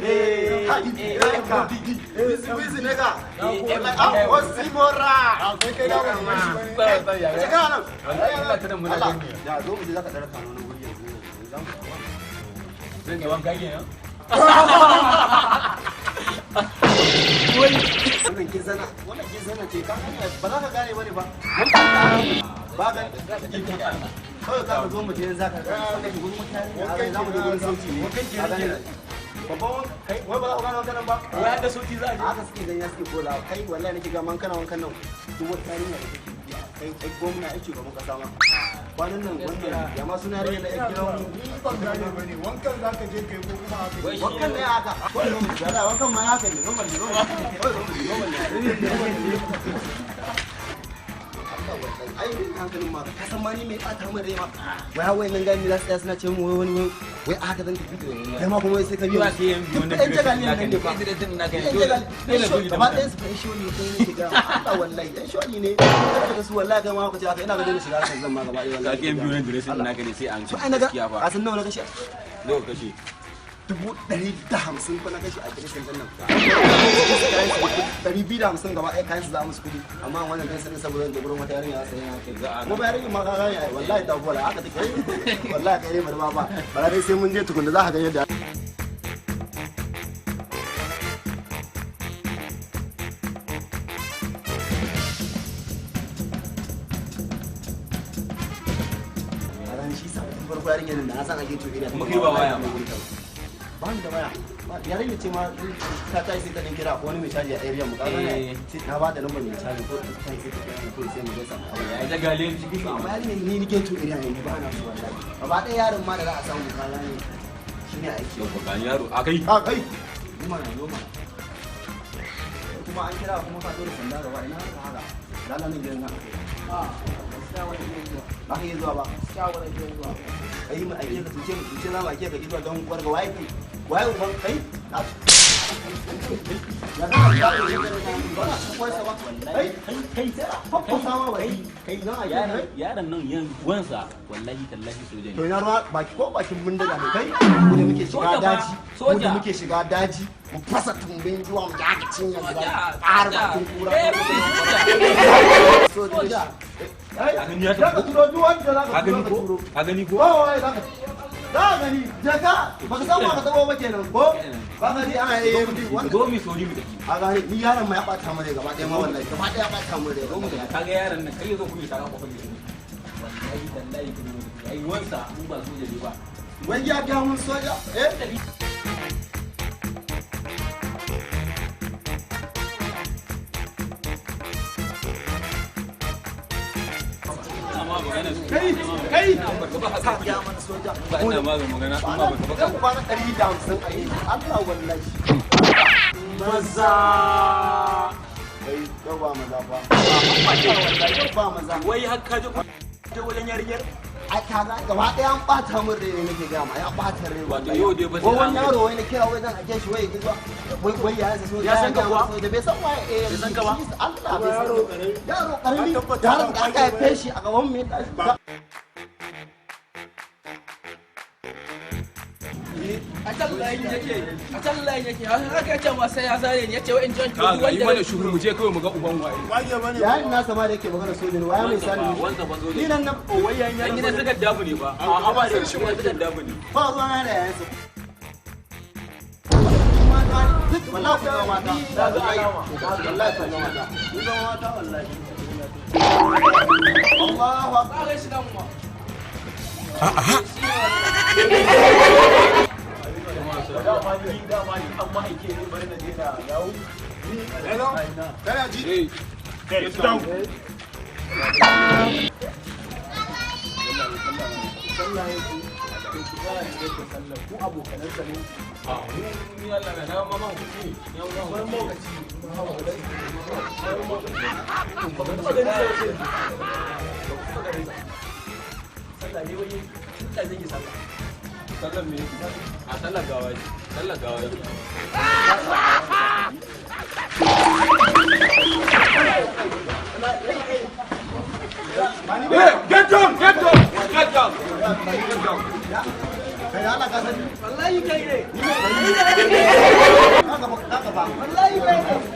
Eh, ka. Wizi wizi ne ka. Ah, Osimora. Kai kai da wani shi bane. Cika nan. Wallahi ta nan muna Allah. gani. Ya zo mu je zaka dara kano na wuri yanzu. Za mu dawo. Zan yi wanka kenan. Wannan gizana, wannan gizana ce ka gane ba za ka gane bane ba. Mun ta ba ga kawai ka zo mu je za ka ga gurin mutane a za mu je gurin sauti ne. Ka gane. Babban wanka kai wai ba za ku gane wankan nan ba. Wai har da sauti za a je. Haka suke gani suke bola kai wallahi nake ga man kana wankan nan duk wata yarinya da take biya kai kai gwamna ai shugaban kasa ma kwanan nan wannan ya ma suna rage na yan gidan mu. Ni ban gane bane, wankan zaka je kai ko kuma haka? Wai shi Wankan ne haka kawai zo mu ji wallahi wankan ma haka ne normal ne normal kawai zo mu ji normal ne normal ne. Allah wallahi ai rin hankalin ma ka san ma ni mai bata min rai ma wai wai nan gani za su tsaya suna ce mu wai wani wai a haka zan tafi kai ma kuma wai sai ka biyo Ba sai yan biyu duk na ɗan jagali naka nan ne. ne fa. Kai diretin naka ne. Yan Dole jagali dole dole gaba ɗayan su fa yan sholi kai ne ke ga Allah wallahi yan sholi ne kada ka su wallahi kai ma ka ce haka ina ga dole shiga harkar zan ma gaba ɗaya Ka wallahi ga yan biyu na diretin naka ne sai an to ai na ga gaskiya fa. ka san nawa na kashe? Nawa kashe? 150 fa na kashe a kirishin din nan. 250 gaba ɗaya kayan su za a musu kuɗi, amma wannan kan sanin saboda da gurin wata yarinya za su yi haka Za a mu ba yarinya ma ka gane ai wallahi ta bola haka take wallahi kai bari ma ba bara dai sai mun je tukunna za ka ga yadda a ran shi sa tun farko yarinyar nan da na san ake to ina Kuma kai ba waya ba. Ba ni da waya. Yarinya ce ma ta tashi sai ta ɗan kira ko wani mai caji a area mu ka gane Eh. sai na ba da lambar mai caji ko ta tashi sai ta kira mu ko sai mu gaisa mu aure. Ya jagale cikin shi. Amma yarinyar ni nike to area ne ba na so wallahi gaba ɗaya yaron ma da za a samu ka gane shine aiki. Yau ba yaro a kai. A kai noma na noma kuma an kira kuma ka zo da sanda gaba ina haka haka lalla nan gidan nan ba ka iya zuwa ba kai mu aike ka tuce mu tuce za mu aike ka zuwa don kwarga waye kai waye uban kai na ya za ka ga ba na kwarsa ba kai Kai faffasa ma bai kai zan aike ka kai yaron nan yan wansa wallahi tallahi soja to ne. ina ruwa baki ko bakin bindiga ne kai mu da muke shiga Soja fa, daji mu da soja. muke shiga daji mu fasa tumbin zuwa mu jaga cinyar Soja, ƙara soja. bakin kura. Eh, soja soja. ai Ka gani ya za ka tafi ko? turo duk wanda za Ka ka turo gani ka ko? turo. Ka gani ko? Ba wai za ka za ka gani je ka baka san wa ka tabo ba kenan ko ba ka ji ana AMD wanda Zo mu sauri mu tafi. a gani ni yaron ma ya bata mu rai gaba ɗaya ma wallahi gaba ɗaya ya bata mu rai. Zo mu tafi. Ka ga yaron nan kai zo ku yi tara kofar gidan. Wallahi tallahi ku ne. Ai wansa mu ba soja ne ba. Wai ya ga mun soja eh. Ina ma magana su. Kai kai Ba ka ka ga mana soja. Ba ina ma magana in ba ka Zan kwana 150 a yi Allah wallahi maza kai yau ba maza ba wallahi yau ba maza. Wai har ka je je wajen yarinyar? A kaza gaba ɗaya an ɓata min rai ne nake gama ya ɓata rai Wato wallahi. yau dai ba sai Wai wani an yaro wai na kira wai zan ake shi wai ya ki zuwa wai wai ya sa soja Ya san ka gaya kuwa? masa soja bai san waye eh Bai san ka ba? shi Allah bai san Yaro ka. ƙarami. Yaro ƙarami An tabbata yaron da ba aka haife shi a gaban mu ya tashi. A can layin yake, a can layin yake, har haka yace ma sai ya zare ni yace wa'in jan Ka duk ga yi wanda mana shuru mu je kawai mu ga uban waye. Wage bane. Yayin nasa ma da yake magana soja ne waye mai sani Wansa fa soja. ni nan na Wai yan yaron. Gidan suka dabu ne ba. A haba da gidan suka dabu ne. ba ruwa na da yayansa wallahi ku zama mata wallahi wallahi ku zama mata ku zama mata wallahi Allahu akbar. Ba shi nan ma. Dama ni an ma'aike ne bari na je na yawo. Hello? Kana ji? Eh. Get down. Sallah yake, kai ki fara ne yake sallah ku abokanansa ne. A ni Allah na na ma ma ku ne. Ya ma Wani lokaci, ba ka taɓa ganin sa ba sai yanzu. Ba ku taɓa ganin sa. Sallah ne wai sallah zai yi sallah. Sallar me? A sallar gawa ce. Sallar gawa ce. Hey, get down, get down, get down, get down. Kai da Allah ka sani. Wallahi kai ne. Ni ne. Kaga ba, kaga ba. Wallahi kai ne.